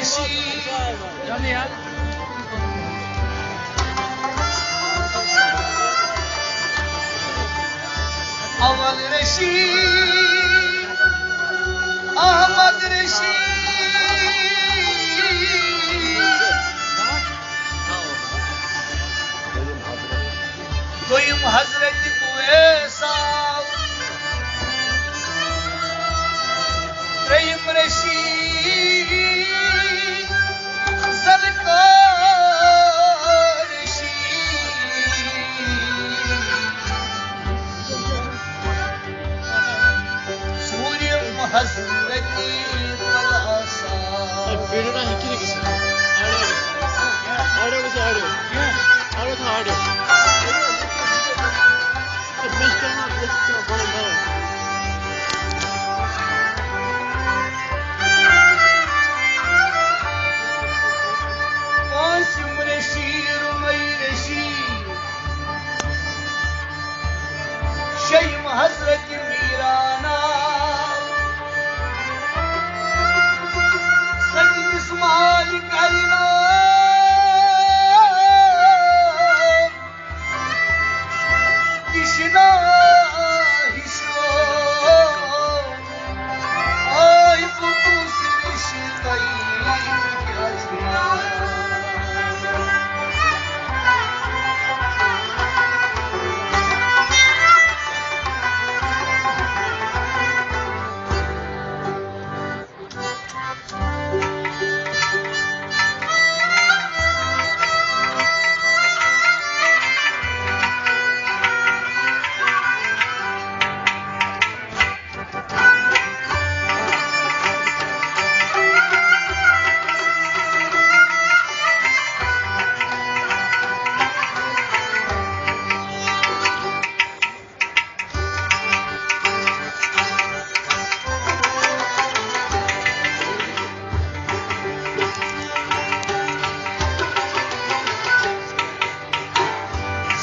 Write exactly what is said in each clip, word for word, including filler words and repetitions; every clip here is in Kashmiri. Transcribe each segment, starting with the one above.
اول رشید، احمد رشید، دوٚیِم حضرت اویس آو، ترٛیٚیِم رشید، ذوالفقار رشید۔ ژوٗرِم حضرت پلاسا۔ اے، بیٚیہِ نہ ہیٚکہِ نہٕ گٔژھِتھ۔ آڈیو گٔژھِ، آڈیو گٔژھِ، آڈیو۔ آڈیو تھاو، آڈیو۔ اے، بیٚیہِ چھِ چلان، بیٚیہِ چھِ چلان، بَرابَر، بَرابَر۔ پانٛژِم رشی، رُمَے رشی۔ شیٚیِم حضرت میرانا، سٔتمِس مالک علی نام، تہِ چھِنہٕ ہِشو۔ آے پوٚتُس رِشتَے کیٛازِ؟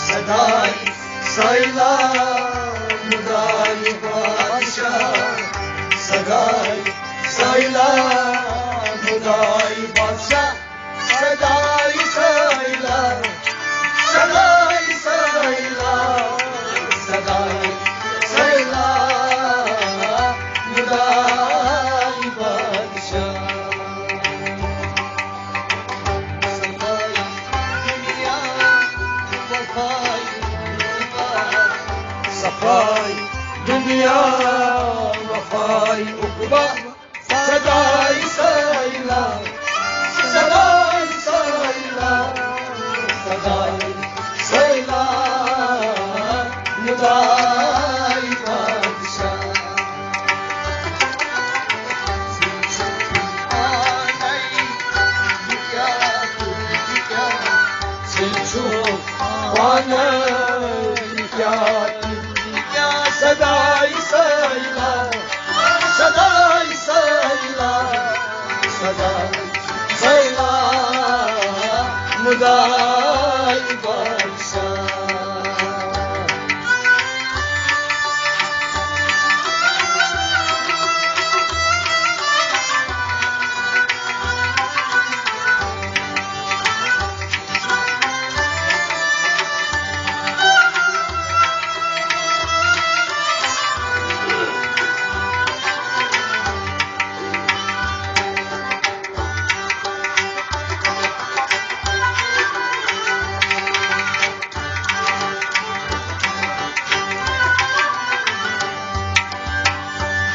صدای سیلا مدای بادشاہ، صدای سیلا مدای بادشاہ، صدای سیلا، صدای سیلا، صدای سیلا مدای بادشاہ۔ صفای دنیا وفای عقبا، صفای دنیا وفای عقبا، صدای سیلا، صدای سیلا، صدای سیلا، مدای بادشاہ۔ آنی دنیا، دنیا، سنچو پانه دنیا، دنیا، صدای سیلا، صدای سیلا، صدای سیلا، مدای بادشاه.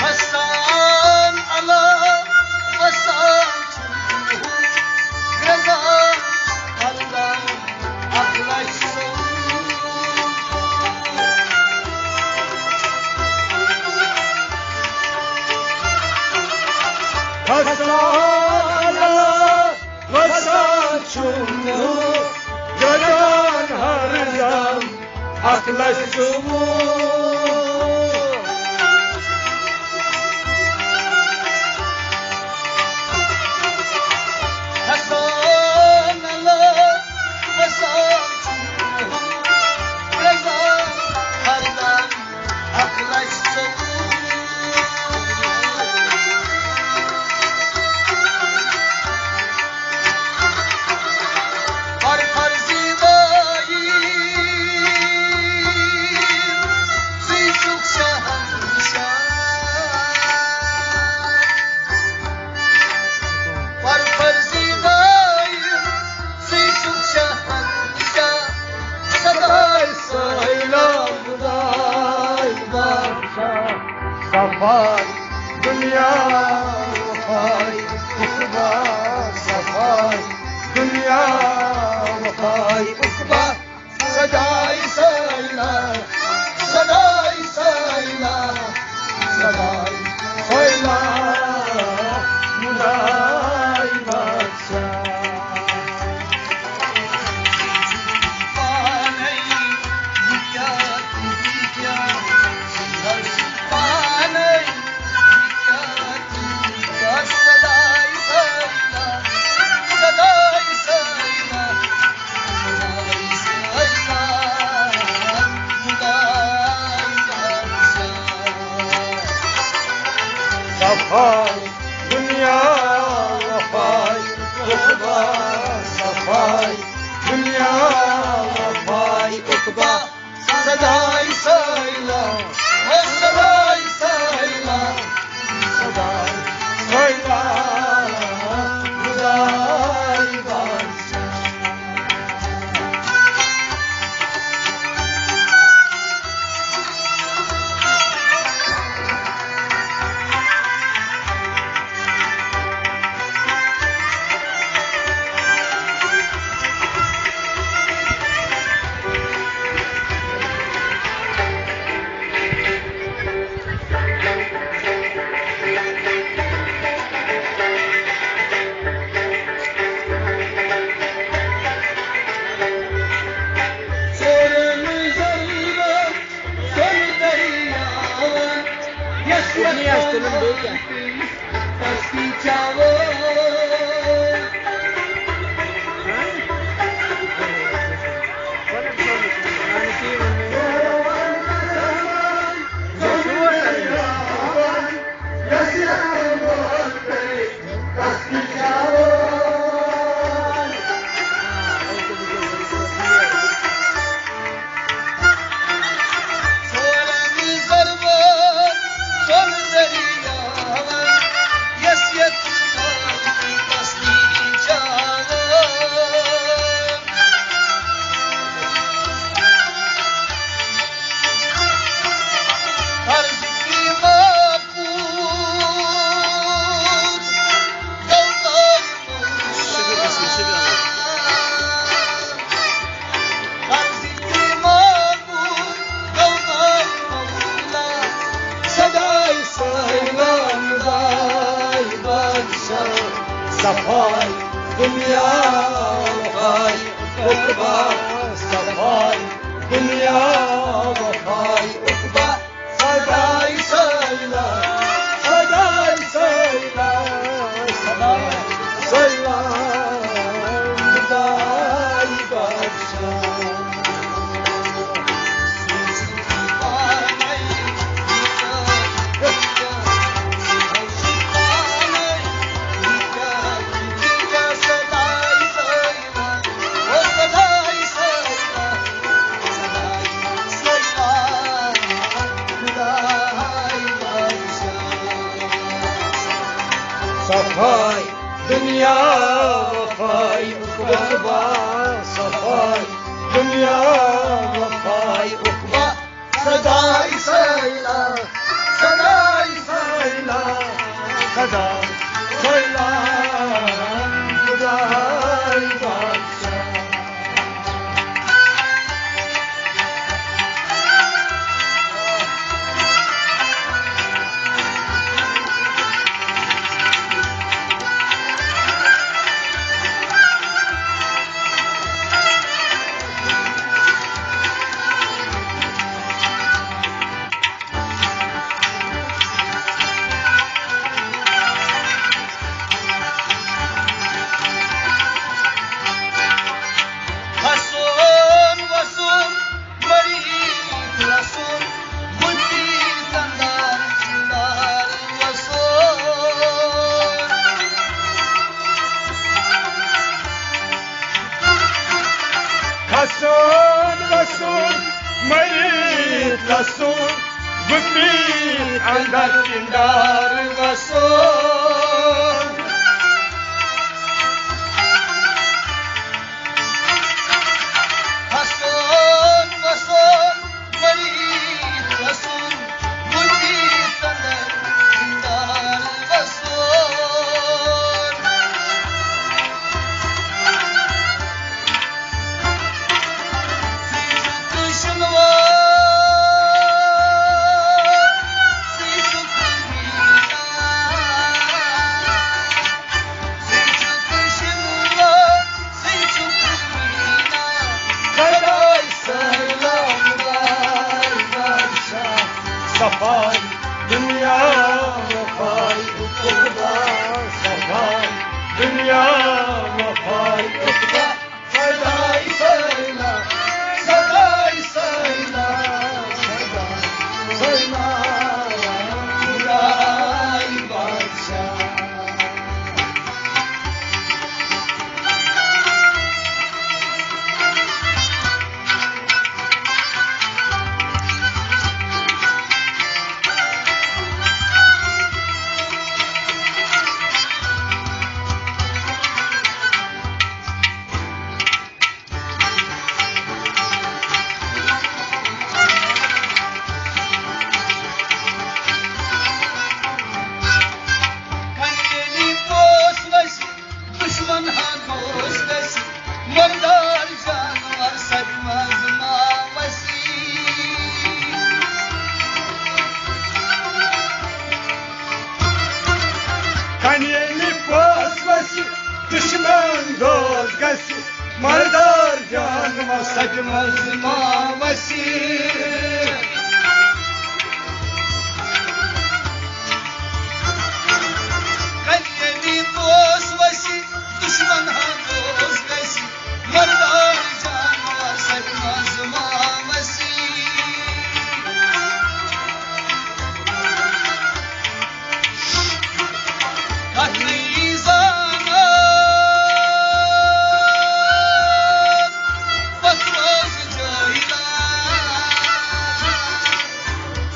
حسان علا وسان چھُ گرٛزان، اَکھ لَچھ ژوٚوُہ۔ حسان وسان چھُم گران ہر دم، اَکھ لَچھ ژوٚوُہ۔ حسان علا وسان چھُم گران ہر دم، اَکھ لَچھ ژوٚوُہ۔ صفائی دنیا، وفائی عقبیٰ، صفائی دنیا، وفائی عقبیٰ، صدائی سیلا، صدائی سیلا، صدائی سیلا، مدائی بادشاہ۔ صفائی دنیا، وفائی عقبیٰ، صفائی دنیا، وفائی عقبیٰ، صدائی سیلا، او صدائی سیلا، صدائی سیلا، خدائی بادشاہ۔ صدائی سیلان دائی بادشاہ، صفائی دنیا، وفائی عقبیٰ، صفائی دنیا، وفائی عقبیٰ۔ صدائی سیلا، صدائی سیلا، صدائی سیلا، خدائی بادشاہ۔ صفائی دنیا، وفائی عقبیٰ، صفائی دنیا، وفائی عقبیٰ۔ صدائی سیلا، صدائی سیلا، صدائی سیلا، خدائی بادشاہ۔ کھسُن وَسُن، مٔرِتھ لَسُن، بُتھِ ژَندَر ژِندَر وَسُن۔ کھسُن وَسُن، مٔرِتھ لَسُن، بُتھِ ژَندَر ژِندَر وَسُن۔ کھسُن وَسُن، مٔرِتھ لَسُن، بُتھِ ژَندَر وفای دنیا، وفای عقبا، صفای دنیا، وفای عقبا، صدای سیلا، صدای سیلا، صدای سیلا، خدای بادشاہ. دشمن ہا دوست گژھِ، مردار جانور سَتہِ منٛز ما وَسی. کنہِ ییٚلہِ پوس وَسہِ، دشمن دوست گژھِ، مردار جانور سَتہِ منٛز ما وَسی. کنیلی پوس وسی، دشمن ہا دوست گسی، مردار جانور سَتہِ منٛز ما وسی. کتھ نہٕ یی زانان، پتھ روز جٲہِلان.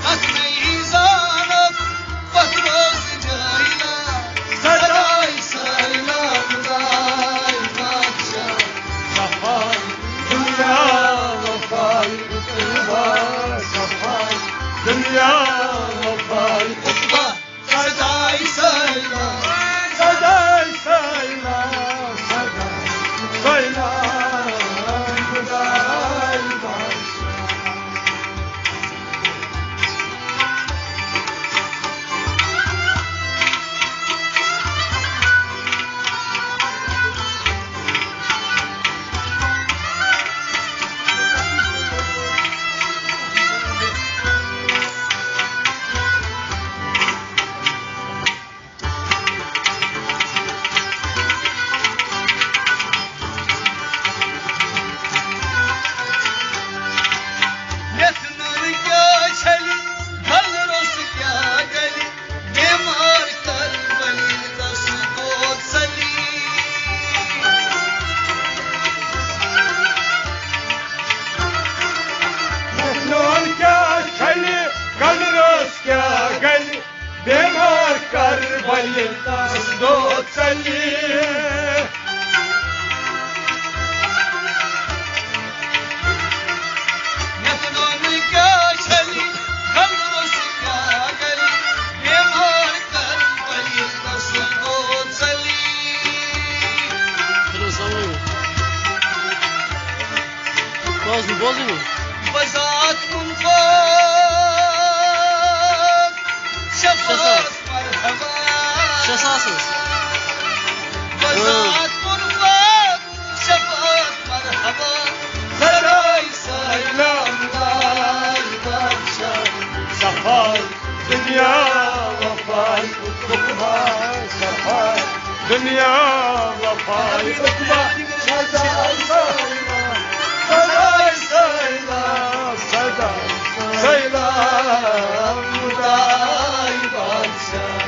کتھ نہٕ یی زانان، پتھ روز جٲہِلان. صدای سیلاب دای بادشاہ، صفای دنیا، وفای عقبا، صفای دنیا، وفای عقبا. صدای سیلاب، صدای سیلاب، صدای سیلاب، خدای بادشاہ. یتھ نُن کیٛاہ چھلہِ، گلہٕ روٚس کیٛاہ گلہِ، بیمار کربلہِ دس دود ژلہِ. یتھ نُن کیٛاہ چھلہِ، گلہٕ روٚس کیٛاہ گلہِ، بیمار کربلہِ دس دود ژلہِ. یتھ نُن کیٛاہ چھلہِ، گلہٕ روٚس کیٛاہ گلہِ، بیمار کربلہِ دس دود ژلہِ. ہیلو، السلام علیکم. بوزنہٕ، بوزنہٕ. بذات منفرد شفاعت مرحبا. شےٚ ساس حظ. بذات منفرد شفاعت مرحبا. صدای سیلاب دای بادشاہ، صفای دنیا، وفای عقبا، صفای دنیا، وفای عقبا. صدای سیلاب، صدای سیلاب، صدای سیلاب، خدای بادشاہ.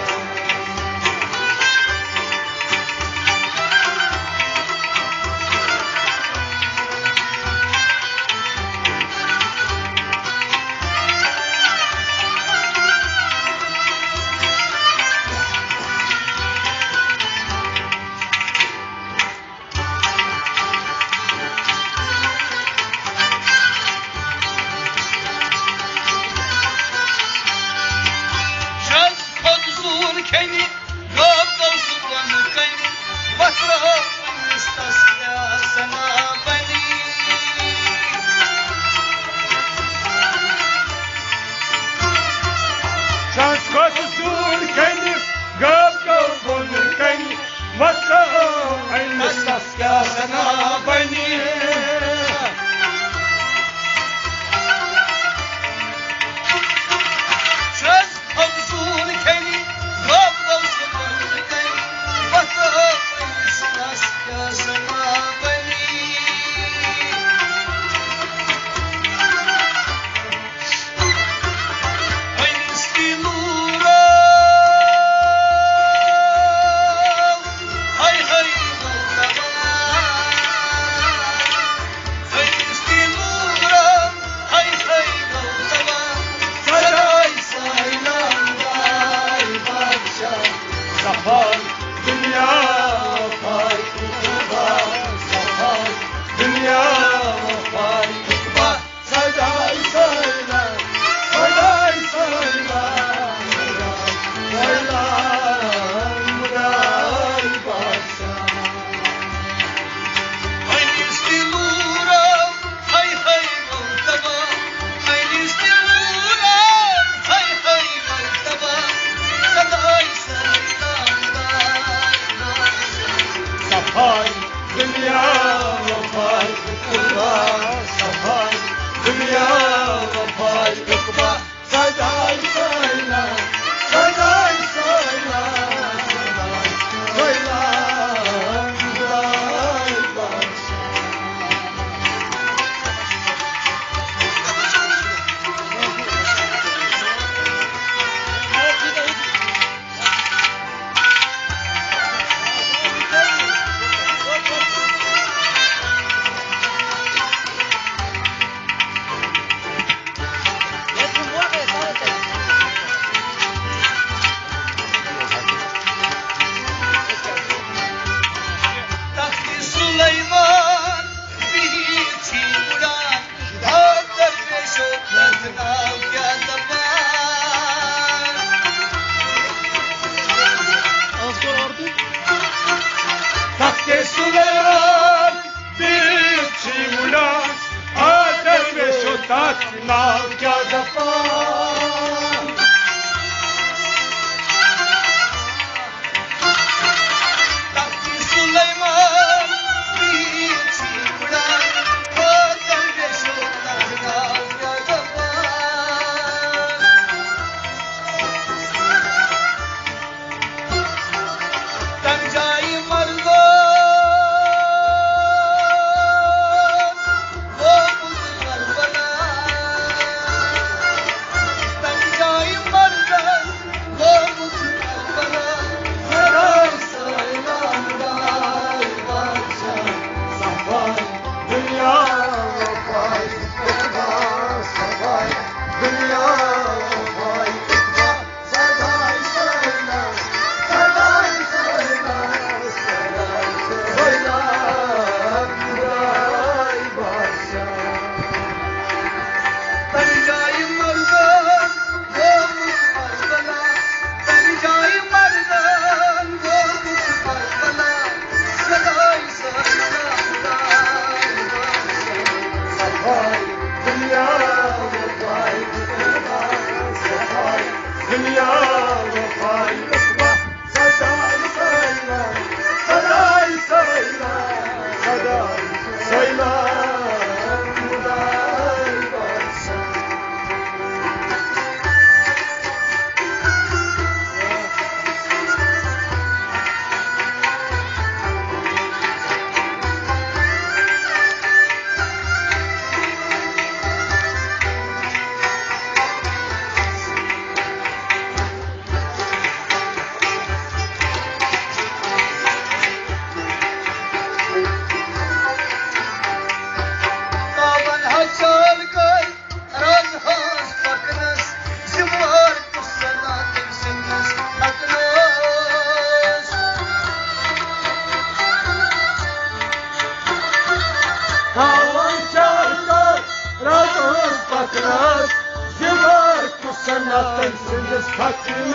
کیٛاہ دپان؟ تختی سلیمان بیٖٹھ چھُے وُڈان، ہو درویشو تخت ناز کیٛاہ دپان؟ تَمہِ جایہِ مَرگو گوٚمُت کربلا۔ تَمہِ جایہِ مَرگن گوٚمُت کربلا۔ سداے سٲیلان راے بادشاہ صفاے دُنیا وفاے اقبال صفاے دُنیا وفاے اقبال۔ سداے سٲیلان، سداے سٲیلان، سداے سٲیلان، خداے بادشاہ۔ تَمہِ جایہِ مَرگن گوٚمُت کربلا، تَمہِ جایہِ مَرگن گوٚمُت کربلا، سداے سٲیلان، خداے بادشاہ۔ صفاے دُنیا وفاے اقبال، صفاے دُنیا وفاے اقبال۔ سداے سٲیلان، سداے سٲیلان، سداے سٲیلان، خداے بادشاہ۔ تاون ہچال کر رز ہنس پکنس، زموار کس سنا تم سندس پکنس۔ تاون ہچال کر رز ہنس پکنس، زموار کس سنا تم سندس پکنس۔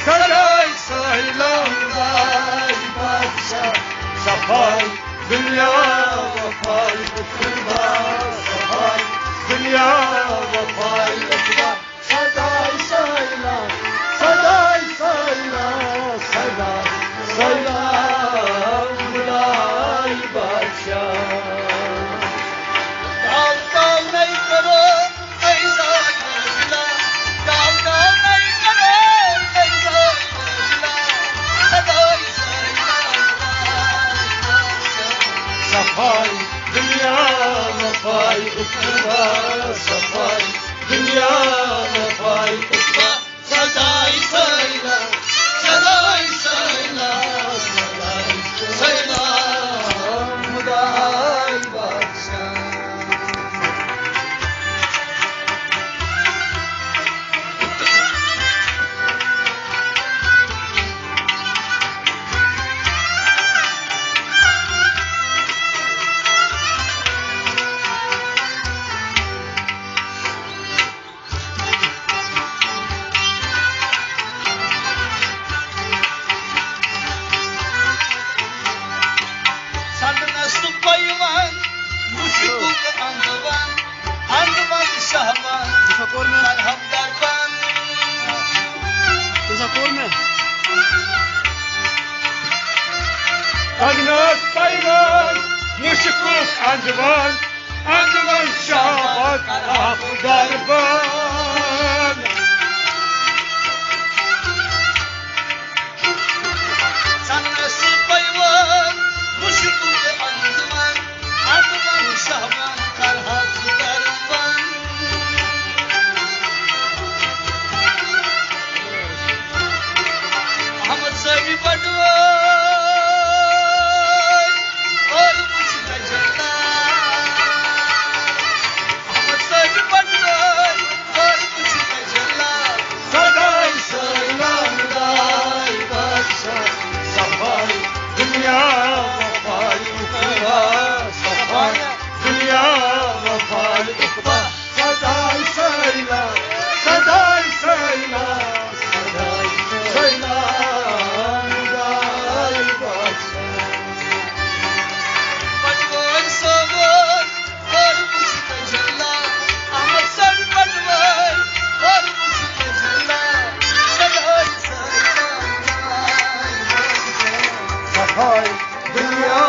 سداے سٲیلان راے بادشاہ صفاے دُنیا وفاے اقبال صفاے دُنیا وفاے اقبال۔ سداے سٲیلان، سداے سٲیلان، سداے سٲیلان، خداے بادشاہ۔ تاو تاو نَے کرو، اے زاے مٲفِلا۔ تاو تاو نَے کرو، اے زاے مٲفِلا۔ سداے سٲیلان، خداے بادشاہ۔ صفاے دُنیا وفاے اقبال، صفاے دُنیا وفاے اقبال۔ سداے سٲیلان، سداے سٲیلان، سداے سٲیلان، خداے بادشاہ۔ سننس پیوان مشکل اندوان، اندوان شہوان، بہٕ چھُسا کوٚر مےٚ؟ مرحم دربان۔ بہٕ چھُسا کوٚر مےٚ؟ سننس پیوان مشکل اندوان، اندوان شہوت اکھ دربان۔ سنس پیوان مشکل اندوان، اندوان شہوان کرہا دربان۔ احمد صٲبی بٹوٲرۍ، ہاے دنیا